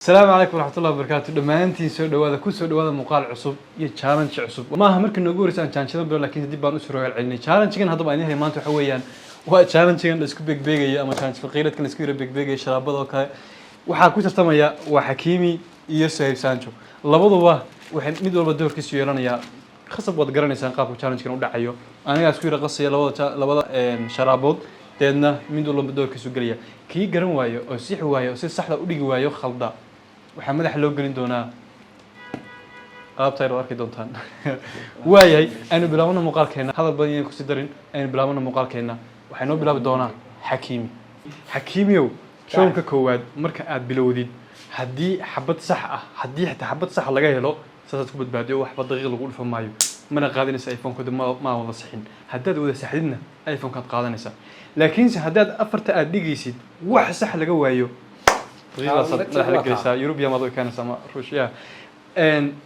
Asalaamu calaykum waraxmatullahi wabarakaatu. Dhammaantiin soo dhawaada, ku soo dhawaada muuqaal cusub iyo challenge cusub. Maaha markii noogu horreysay aan challenge bilo, laakiin dib baan usoo rogaal celinay challenge-gan. Haddaba aan yahay maanta waxa weeyaan waa challenge-gan la isku beegbeegayo ama challenge faqiiradkan la isku yara beegbeegayo sharaabada oo kale. Waxaa ku tartamaya waa Xakiimi iyo Suhayb Sancho. Labaduba waxay mid walba doorkiisu yeelanayaa. Khasab waad garanaysaan qaabka challenge-kan u dhacayo. Anigaa isku yara qasaya labada sharaabood, deedna mid walba doorkiisu gelaya. Kii garan waayo oo sixi waayo oo si saxda u dhigi waayo, khalda, waxaa madaxa loo gelin doonaa qaabta yar oo arki doontaan. Waayahay, aynu bilaabano muuqaalkeena. Hadal badan yaan kusii darin, aynu bilaabano muuqaalkeena. Waxay noo bilaabi doonaa Xakiimi. Xakiimiyow, round-ka koowaad marka aad bilowdid, haddii xabad sax ah, haddii xitaa xabad sax laga helo, saasaad ku badbaadiyo. Waxba daqiiq lagu dhufan maayo, mana qaadanaysa iPhone-kooda. Ma wada sixin. Haddaad wada saxdidna, iPhone-kaad qaadanaysa. Laakiinse haddaad afarta aad dhigaysid wax sax laga waayo, daqiiqdaasaad madaxa la gelaysaa. Yurubiya maad u ekaanaysa ama Ruushya.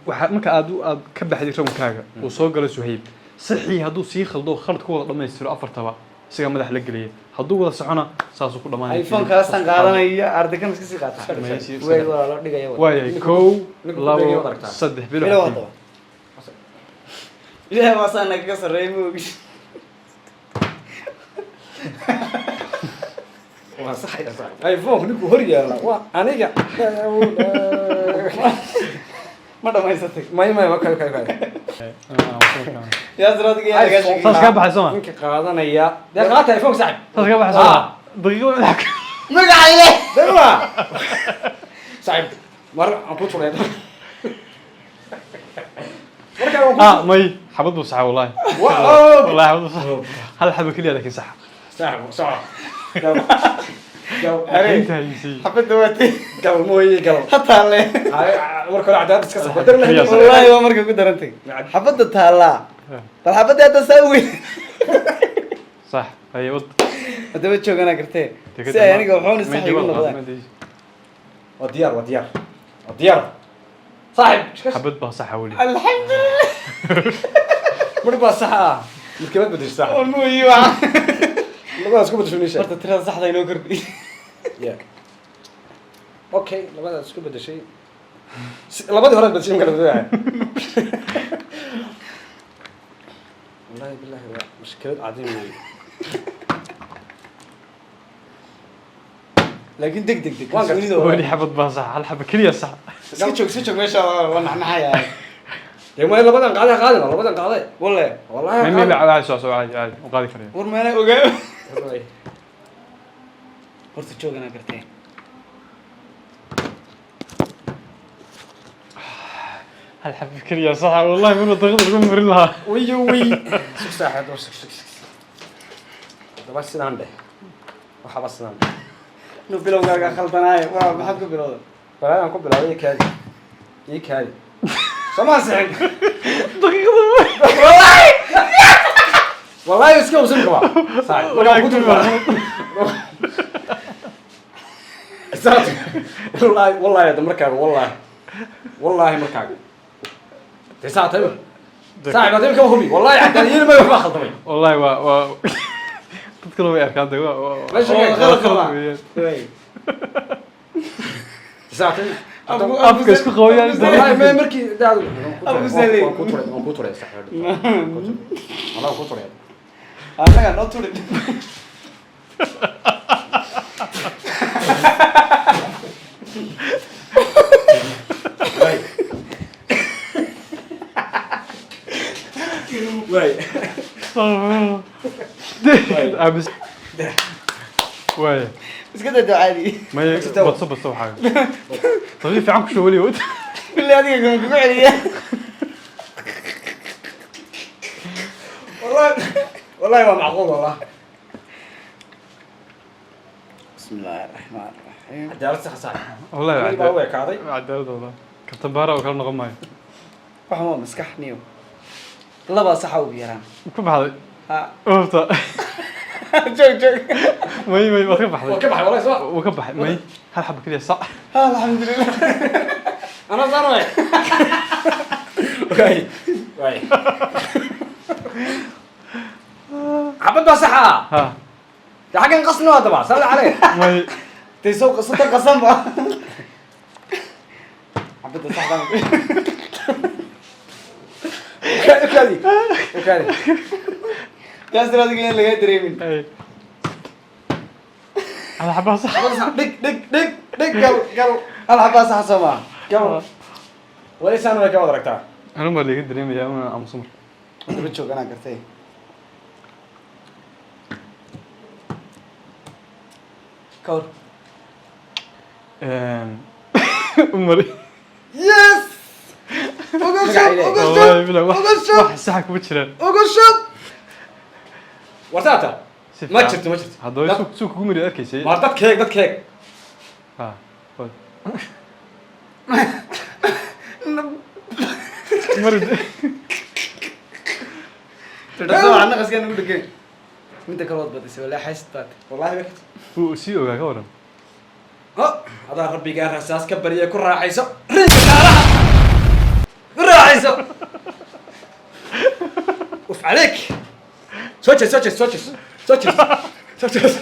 Waxaa marka aad ka baxday round-kaaga uu soo galo Suhayb, saxii hadduu sii khaldo, khalad ku wada dhammaystiro afartaba, isagaa madaxa la gelaya. Hadduu wada saxona, saasuu ku dhamaanaya. iPhone-kaasaan qaadanaya, ardaykan iska sii qaata. Way walaalo dhigaya. Waayahay, kow, Ninku ku labo, beegaya waad aragtaa. saddex, bilo. Bilow haddaba. Ilaahay waasaa nagaga sarreeya, ma ogi. Waa saxaya saaxib. iPhone ninkuu hor yaalla waa aniga. Ma dhamaysatay? May, okay. Yaasir, adiga yaa lagaa sheegay. Saas kaa baxay soo ma? Ninka qaadanaya dee qaata iPhone, saaxib. Saas kaa baxay soo ma? Daqiiqada madaxa. Magaca ile. Dema saaxib, mar aan ku turay marka aan ku Ah, may, xabad buu saxa wallahi. Wa- Wallahi xabad buu saxa, hal xabo keliya, laakiin sax. Saaxib, soco, gal gal. Inta haysay. Xabadda waatay. Gal mooye, gal. Ha taalle. Ay, marka hore cadaadis iska sax dar. Keliya sax. Wallaahi waa marka ku darantay xabadda taallaa. Bal xabadda hadda saa weyn. Sax, haye, wad. Haddaba jooganaa gartee si ay aniga waxuuna sax igu noqdaan. Waa diyaar, waa diyaar, waa diyaar saaxib. Xabad baa saxa weli. Alxamdulilah. Mar baa sax ah, midkeebad bedeshay saaxib? War mooyi waa. Labadaas ku bedesho nisha. Horta tirada saxda inoo kordhi. Yeah. Okay, labadaas isku bedeshay. Labadii hore bedeshay marka la bedelayo. Wallahi billahi waa mushkilad cadiim weeye. Laakiin deg deg deg. Waan gartay. Kalsoonida waa- Weli xabad baa sax, hal xabo keliya sax. Iska joog, iska joog meesha, waa naxnaxaya. Dee may, labadan qaade, qaadin labadan qaade. Walle. Wallahi. May, may, caadi, soo soo, caadi caadi u qaadi karaya. War meena ogaa. Horta jooganaa gartee. Hal xabo keliya saxa wallahi, marna daqiiqda lagu marin lahaa. Wiyo wiy. Sug saaxiib, sug sug sug. Haddaba sidaan dheh. Waxaba sidaan dheh. Nu bilowgaaga khaldanaaye, waa maxaad ku bilowda? Balaadan ku bilaabay, ii kaadi. Ii kaadi. Soo ma sixin. Daqiiqada. Wallahi iska hubsan qabaa. Saaxiib, markaan ku tuur. Wallahi wallahi hadda markaaga, wallahi wallahi markaaga dee saa tayo saaxib, hadda imika hubi, wallahi cadaaliyada may waxba khaldamay. Wallahi waa dadkuna way arkaan de waa Meesha waa ka- khalad khalad weeyaan. Way. Saa tayo. Afka isku qabayaan. Wallahi may markii daadu Abu Salih. waan ku turay, waan ku turay saaxib, wallahi waan ku turay. Annaga noo turin. Waay waay. Abis waaya. Iska daa caadi. May, badso badso, waxaaga tabii fiican ku soo weli wad. Billi adiga kan kugu celiya. Wallahi wallahi waa macquul wallah. Bismi illaahi raxmaan raxiim. Cadaalad sax saaxib. Wallahi Weli baa u ekaaday. Cadaalad wallah, kabtan baara oo kala noqon maayo. Waxaan waa maskax niyo, labaa saxa ugu yaraan. Ku baxday. Ha. Oofta. Joog joog. May may, waad ka waa baxday. Ka baxay wallahi soo. Wuu ka baxay. May, hal xabo keliya sax. Ha, alxamdulilah. Anaa saan waay waay waay, xabad baa sax ah. Ha. Dee xaggan qasna waa daba salla caleyh. May. Dee soo qasata qasanba. Xabadda saxda. Ukaadi, ukaadi. Yaasir, adiga in lagaa dareemin. Ay. Hal xabaa sax. Xabadda sax, dhig, dhig, dhig, dhig, gal, gal. Hal xabaa sax, soo maaha? Gal. Wali saan way ka wada aragtaa. Anun baa laga dareemayaa una aamuso marka. Daba joog, anaa gartay. Kawr. U mari. Yes, uga shub, uga shub. Wallahi billahi, wax Uga shub. wax saxa kuma jiraan. Uga shub. Wartaata. Si Ma fiican. jirto, ma jirto. Haddaba suu kugu mari arkaysay. Waar dadkeeg, dadkeeg. Ha. Wad. Mari. Dhaqso, waxaa naqaskaa nagu dhegeen. Midda kale waad badisay, walaa xaysid baad. Wallahi bak. Wuu sii ogaa, ka waran. Ho, adaa rabbigaa rasaas ka barya, ku raaxayso rinka saaraha, ku raaxayso. Uf عليك. Soo jees, soo jees, soo jees, soo jees, soo jees.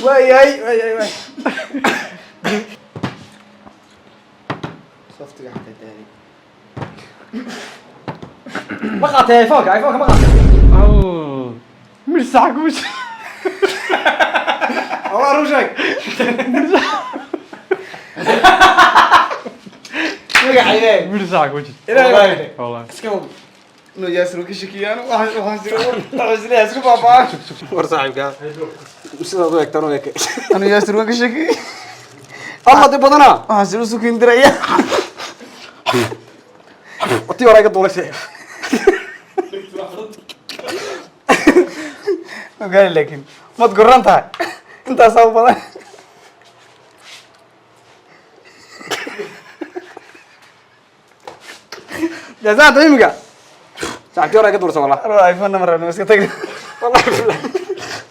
Waayahay, waayahay, waay softiga xataa daalay. Ma qaatay iPhone-ka? iPhone-ka ma qaatay? Aw. Mir saxa kuma jiro. Allah, run sheeg. Magaca Ilaahay. Mir saxa kuma jiro. Ilaahay baa dhigay. Wallahi. Iska hubi. Inuu Yaasir uu ka shakiyaan, waxaan isleeyahay isku baabaa. War saaxiibkaa sidaad u egtaan u ekay. Anu Yaasir waan ka shakiyey. Allah, dib badanaa. Waxaan sir usu kindiraya. Tii hore iga duulashay. Ogaali, laakiin mad guran tahay, intaasaa u badan. Jazaata imika saaxiibtii hore iga duulasa wallah. Aro iPhone nama rabno, iska tag. Wallahi billahi,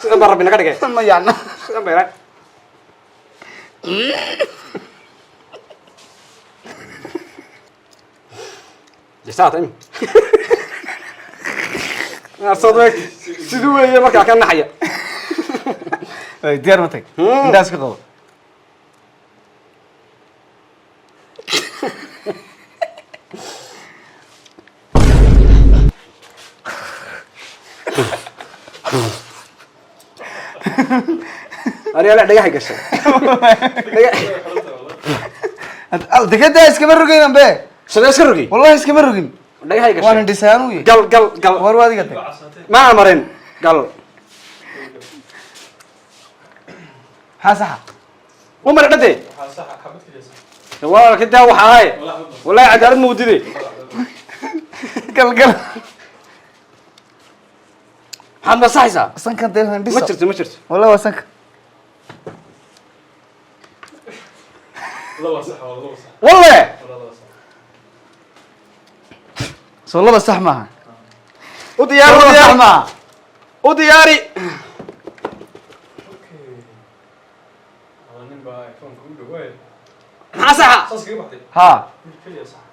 sidan baa rabbi naga dhigay. Ma yacna. Sidan baa ilaahay. Jazaata imika arsood weeg siduu weeye markaa ka naxaya. Diyaar ma tag? Intaas ka qabo. Aniga dhagaxay gashay. Dekedaa iskama rogin be. Sidee iska rogi? Wallahi iskama rogin. Dhagaxay gashay. Waana dhisay anugu. Gal, gal, gal. War waa adiga tag. Ma marin, gal. Maxaa saxa? U mari dhade waa kadaa waxa ahay. Wallahi cadaalad ma wadide. Gal, gal. Maxaad masaxaysaa? Sankan dee Ma jirto, ma jirto. Wallahi waa sanka. Walle. Soo laba sax maaha? U diyaari, u Laba sax diyaari maaha. U diyaari. Nin baa iPhone-ka u dhawaay. Maxaa saxa? Saas kaga baxday. Ha. Mid keliya sax.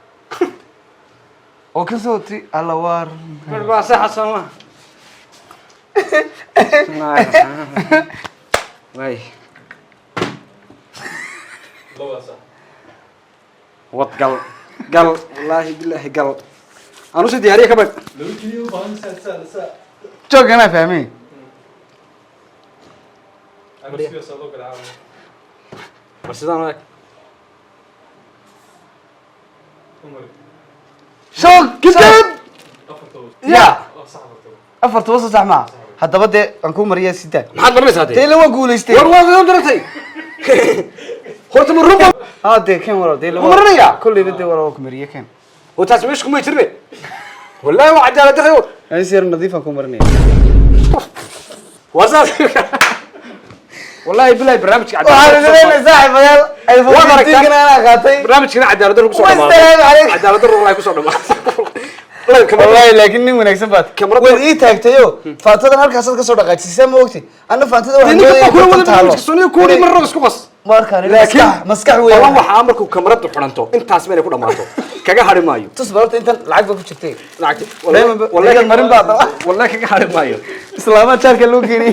Oo ka soo ti alla waar. Mar baa saxa, soo ma way. Laba sax. Wad, gal, gal. Wallaahi bilaahi, gal. Aan usii diyaariya ka bad. Laba keliya u baahan saa saa saa. Joog, anaa fahmay. Anu sidaas loo kala caawiyo. War sidaan u eg. U mari. Shoog Gidgid. Afartooda. Ya. Waa sax, afartooda. Afarta soo sax maaha. Haddaba dee aan kuu mariyaa sidaa. Maxaad marinaysaa Dee dee? ila waan guulaystay. War waa daratay horta, ma runba? Ha dee, ken walaal dee. Ma marinayaa? Kolleyba dee walaal waa ku mariye, ken. Oo taas meesha kumay jirbe. Wallahi waa cadaalad darro. Ani si yar nadiif aan kuu marinaya. Waa saas. Wallahi billahi, barnaamijka Waxaan cadaalad idin saaxiibayaal iPhone Waad aragtaa. 15 anaa qaatay. Barnaamijkana cadaalad darro kusoo Wassalaamu dhamaaday. calaykum. Cadaalad darro wallahi kusoo dhamaaday. Wallahi Wallahi laakiin nin wanaagsan baad. Kamarad- Waad ii taagtayo faantadan halkaasaad kasoo dhaqaajisay, ma ogtay? Anna faantada waxaan ninka doonaya baa kula inay wada taalo. barnaamijka suniyo kuuri marnaba isku qas. Markaan Laakiin maskax maskax ballan weyn. waxaa markuu kamaradu xidhanto intaas meelay ku dhamaato kaga hadhi maayo. Tus barta, intan lacag ba ku jirtay. Lacagta Wallahi marin baa daba. Wallahi kaga hadhi maayo. Islaamaha jaarka loo keenay.